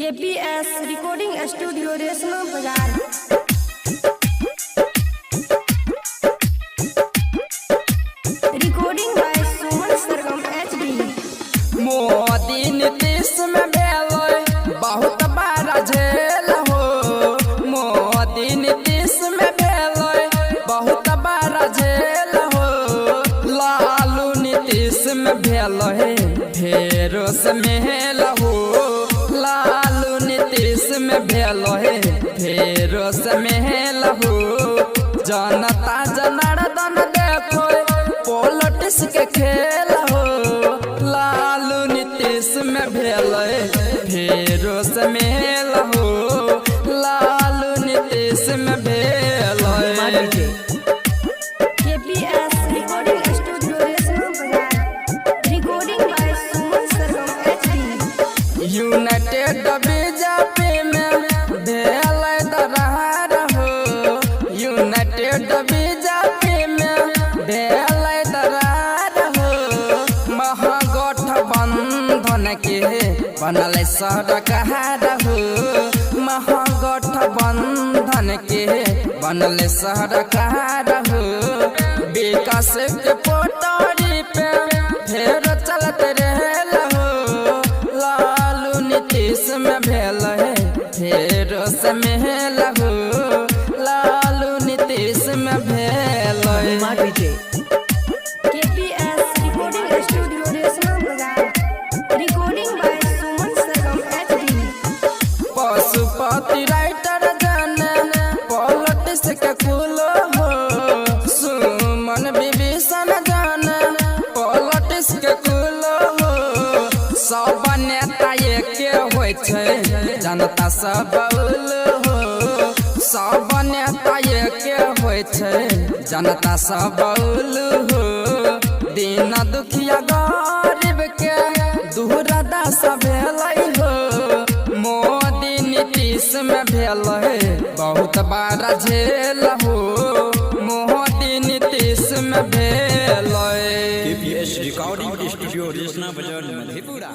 KPS recording studio Reshma Bazar. Recording by Suman Sargam HD. Modi Nitish में भेलै बहुत बड़ा झेल हो। मोदी नीतीश में भेलै बहुत बड़ा झेल हो। लालू नीतीश में भेलै फेरो से मेल हो। लालू नीतीश में भेलै फेरो से मेल हो। जनता जनार्दन देखो पॉलिटिक्स के खेल हो। लालू नीतीश में भेलै फेरो से मेल हो। लालू नीतीश में भेलै। KPS recording studio Reshma Bazar. Recording by Suman Sargam HD. United BJP में भेलै दरार हो। यूनाइटेड बीजेपी में भेलै दरार हो। महागठबंधन के बनल सरकार हो। महागठबंधन के बनल सरकार हो। विकास के पटरी पे फेर चलत रहल हो। लालू नीतीश में भेल है फेर से मेल हो। लालू नीतीश में भेल है। KPS recording studio Reshma Bazar. Recording by Suman Sargam HD. Pashupati writer जाने पॉलिटिक्स के कुल हो। सुमन विभीषण जाने पॉलिटिक्स के कुल हो। सब नेता एके होइ छै जनता सब उल हो। सब नेता एके होइ छै जनता सब उल हो। दीन दुखिया गरीब के दूर दशा भेलै हो। मोदी नीतीश में भेलै बहुत बड़ा झेल हो। मोदी नीतीश में भेलै। केपीएस रिकॉर्डिंग स्टूडियो, रेशमा बाजार, मधेपुरा।